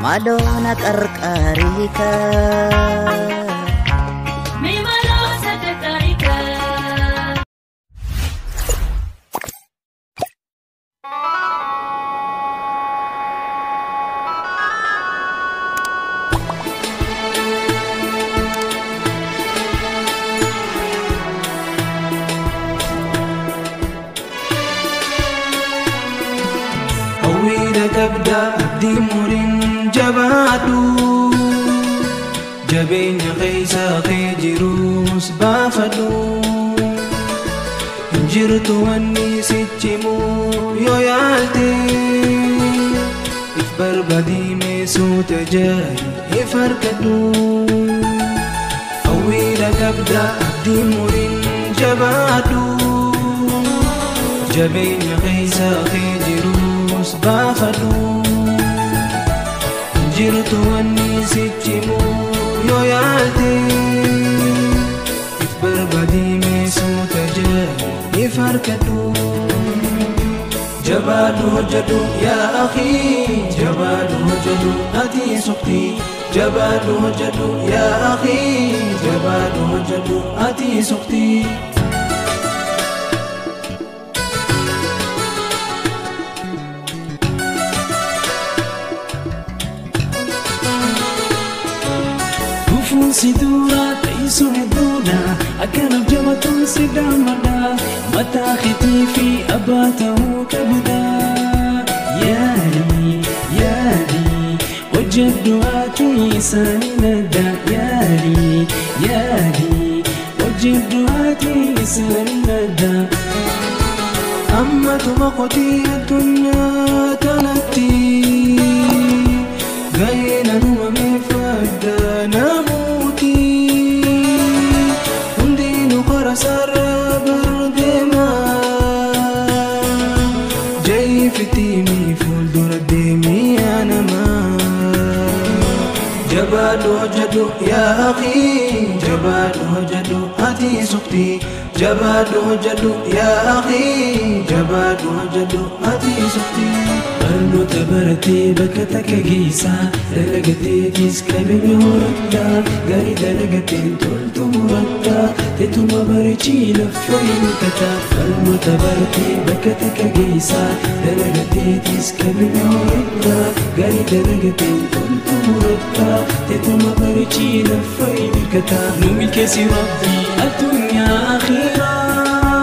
Maaloo na qarqaariika. Qabda abdii muriin jabaadhu jabeenya keessa kee jirus baafadhu hin jirtu wanni sichimu yoo yaalte if barbaadii meesuuta jaayi if harkadhu hawwiidha qabda abdii muriin jabaadhu jabeenya keessa kee jirus baafadhu jirtu wanni sichimu yoo yaalte if barbaadii meesuuta jaayi if harkadhu jabaadhu hojjedhu yaa akhii jabaadhu hojjedhu ati suqtii jabaadhu hojjedhu yaa akhii jabaadhu hojjedhu ati suqtii. Si dura taisu hedduudha akkanaaf jabatuun si daammadha mataa keetii fi abbaa ta'uu qabda yaali yaali hojjedhu ati isaanii nadda yaali yaali hojjedhu ati isaanii nadda. Ammatuma qotii addunyaa tanatti gaheen uumamee fadda namuuti hundinuu karaa sarara bardeema jayifitiimi fuuldura deemii yaanama jabaadhu hojjedhu yaa akhii jabaadhu hojjedhu ati suqtii jabaadhu hojjedhu yaa akhii jabaadhu hojjedhu ati suqtii. Barnoota baratee bakka takka geessaa dalagateetis qabeenya horattaa gaarii dalagateen toltu murattaa teetuma bareechii lafa hin kataa. Barnoota baratee bakka takka geessaa dalagateetis qabeenya horattaa gaarii dalagateen toltu murattaa teetuma bareechii lafa hin kataa. Nu milkeessi Rabbi addunyaa akhiraa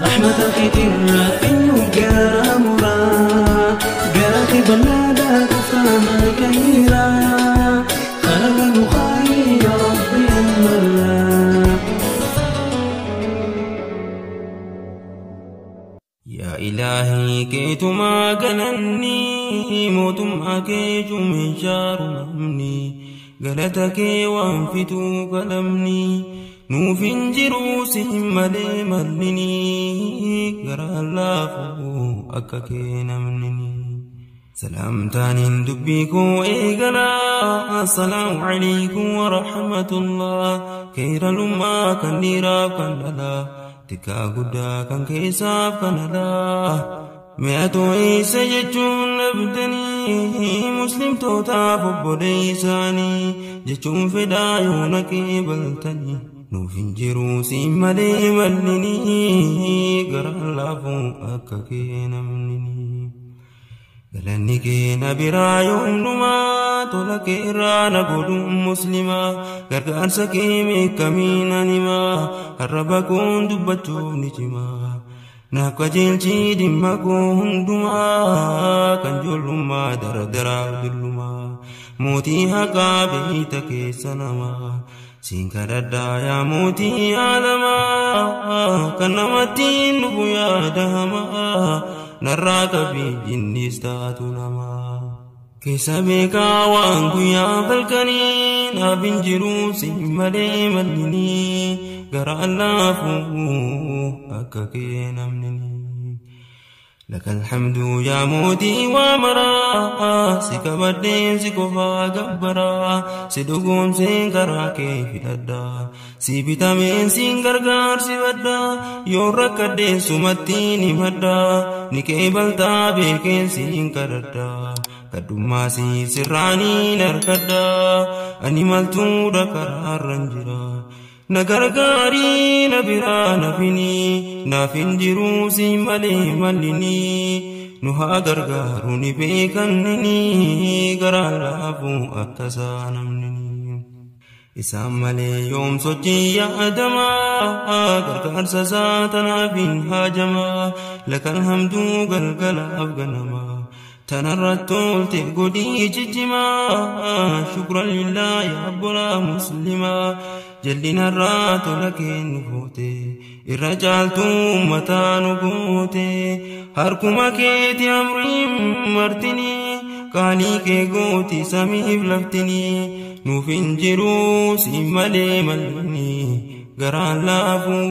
rahmata keetirraa eenyu gara muraa. Garaa بلادا كفانا كثيرا خلق نخاي يا ربي المرا. يا إلهي كيتما قلني موتما كيجو من شار نمني قلتك وانفتو قلمني نوفين جروسهم ملي ملني قرى الله أكاكي نمني سلامتان دبيكو إيقنا السلام عليكم ورحمة الله كير الأمة كان ديرا كان لا تكا قدا كان كيساب كان لا مئة عيسى جتون أبدني مسلم توتا فبوليساني جتون فدايونك بلتني نوفين جروسي ملي ملني قرى الله أكاكي نمني Galanni kee na biraa yoomnumaa tola kee irraa na godhuun muslimaa gargaarsa kee meeqamiin animaa arraba koon dubbachuuf ni cimaa naaf qajeelchii dhimma koo hundumaa kan ijoollummaa dardaraaf dullumaa mootii haqaa beeyta keessa namaa siin kadhadhaa yaa mootii aalamaa kan namatti hin dhufu yaada hamaa. Narraa qabii jinnis taatu namaa keessa beekaa waan guyyaa halkanii naaf hin jiru si malee mallinii gara laafuu akka kee namni. لك الحمد يا موتي ومرا سكبدين سكفا غبرا سدغوم سنكرا كيف لدا سيبتامين سنغرغار سبدا يوركدين سمتيني مدا نكيبلتا بكين سنكردا Kadhummaasi sirraaniin harkadha ani maltuudha karaarran jira na gargaarii na biraa nafinii naaf hin jiruu si malee mallinii nu haa gargaaru ni beekannini garaan laafuu akkasaa namnini. Isaan malee yoom sochii yaadamaa gargaarsa isaa tanaaf hin haajamaa lakal hamduu galgalaaf ganamaa tanarratti oolte godhii jijjimaa shukran lillaa yaa obbolaa muslimaa jallinarraa tola kennu goote irra caaltuu uummataa nu goote harkuma keeti amriin martinii qaalii kee gooti samiif laftinii nuuf hin jiruu si malee mallinii garaan laafuu.